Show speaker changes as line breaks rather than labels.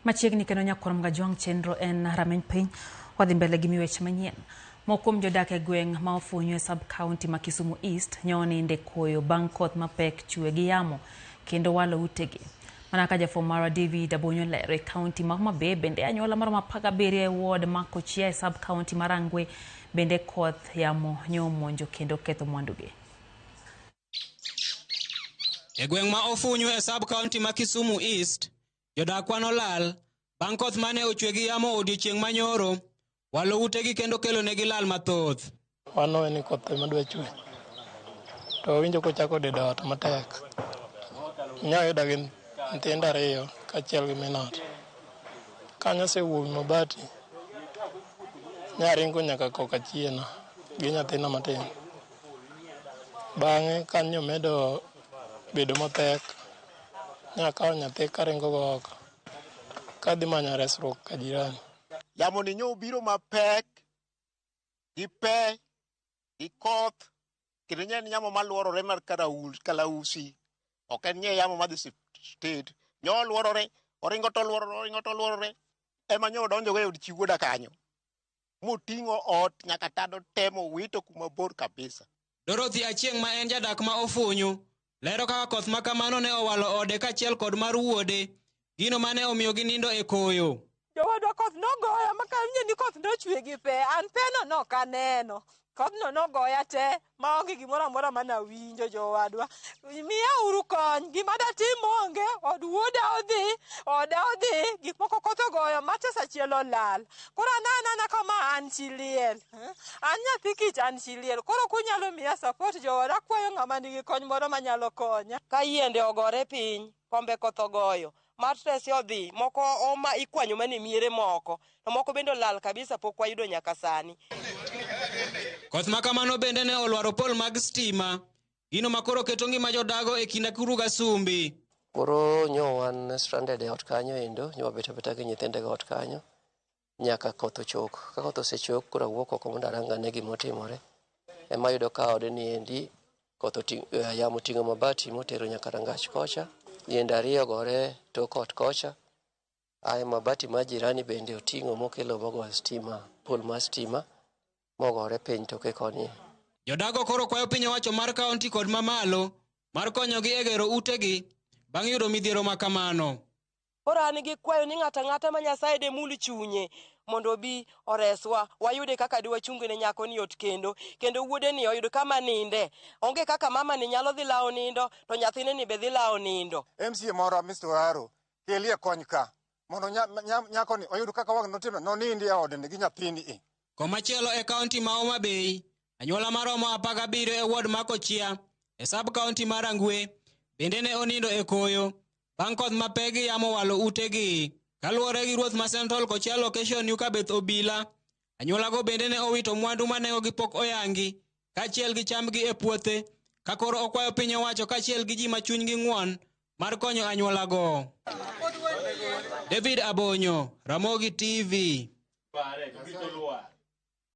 Machiegni kendo nyakwar Mgajwang' chenro en rameny piny. Wadhi mbele gi weche manyien. Moko kuom jodak e gweng' ma ofunyu e sub county ma Kisumu East nyo ninde koyo bang' koth mapek chwe gi yamo kendo walo utegi. Mana kaka jafwambo marwa David Abonyo lero e kaunti ma Homa Bay bende anyuola maromo 17 e ward ma Kochia e sub county ma Rangwe bende koth yamo nyo omonjo kendo ketho mwandugi.
E gweng' ma Ofunyu e sub county ma Kisumu East, jodak kwan olal bang' koth mane ochwe gi yamo odiochieng' manyoro walo utegi kendo kelo negi lal mathoth.
Wan ni koth ema dwa chwe to wawinjo kochako dedo ot matek. Nya yuda gi nyithindo ariyo kaachiel gi min ot. Kanyo osewuok mabati, nyaringo nyaka koka chiena gi nyathina matin. Bang'e kanyo medo bedo mapek, nyakawo nyathi karingo go oko kadhi manyo resruok ka jirani.
Yamo ni nyo biro mapek gi pe gi koth kendo nye en yamo maluorore mar kalausi ok en nye yamo madhi straight nyo luorore oringo to luorore oringo to luorore ema nyo odonjo go e od chi wuoda kanyo moting'o ot nyaka tado te mowito kuma bor kabisa.
Dorothy Achieng' ma en jadak ma Ofunyu lero kaka koth ma kamano ne owalo ode kaachiel kod mar wuode, gino mane omiyo ginindo e koyo.
Jowadwa koth nogoya ma kawinjo ni koth nochwe gi pe, an peno nok aneno. Kodhno nogoya te maonge gimoro amora manawinjo jowadwa. Miya uru kony, gima datim onge, od wuoda odhi, oda odhi, gik moko koth ogoyo, matres achiel olal. Koro an anana kama an chi liel. An nyathi kich an chi liel. Koro kunyalo miya support jowadwa, akwayo ng'ama nigi kony moro manyalo konya.
Ka yiende ogore piny, kombe koth ogoyo, matres odhi, moko oma ikwanyo mana e miere moko, to moko bende olal kabisa pok wayudo nyaka sani.
Koth ma kamano bende ne olwaro pol mag stima, gino ma koro keto ngima jodago e kind akuru gasumbi.
Koro nyo wan stranded e ot kanyo endo, nyo wabet abeta gi nyithinde e ot kanyo nyaka koth ochok. Ka koth osechok koro awuok oko mondo arang ane gima otimore. Ema ayudo ka odni endi koth oting'o, yamo oting'o mabati motero nyaka rangach kocha. Yiende ariyo ogore tok ot kocha. Ae mabati mar jirani bende oting'o mokelo mogoyo stima, pol mar stima mogore piny toke koni.
Jodago koro kwayo piny owacho mar kaunti kod mamalo mar konyogi e gero utegi bang' yudo midhiero ma kamano.
Koro an gi kwayo ni ng'ato ang'ata ma Nyasaye demul chunye mondo obi oreswa, wayude kaka diwachung ne nyako ni ot kendo, kendo wuode ni oyud kama ninde. Onge kaka mama ni nyalo dhi lawo nindo to nyathine ni be dhi lawo nindo.
MCA moro Mr. Oraro kelie kony ka mondo nyako ni oyud kaka wang' notimo nonindi e ode gi nyathini e.
Komachielo e kaunti ma Homa Bay, anyuola maromo 17 e ward ma Kochia e sub kaunti ma Rangwe bende ne onindo e koyo bang' koth mapek gi yamo walo utegi. Kaluwore gi ruoth ma Central Kochia Location Yukabeth Obila, anyuolago bende ne owito mwandu ma nengogi pok oyangi kaachiel gi chambgi e puothe ka koro okwayo piny owacho kaachiel gi ji ma chunygi ng'won mar konyo anyuolago. David Abonyo, Ramogi TV.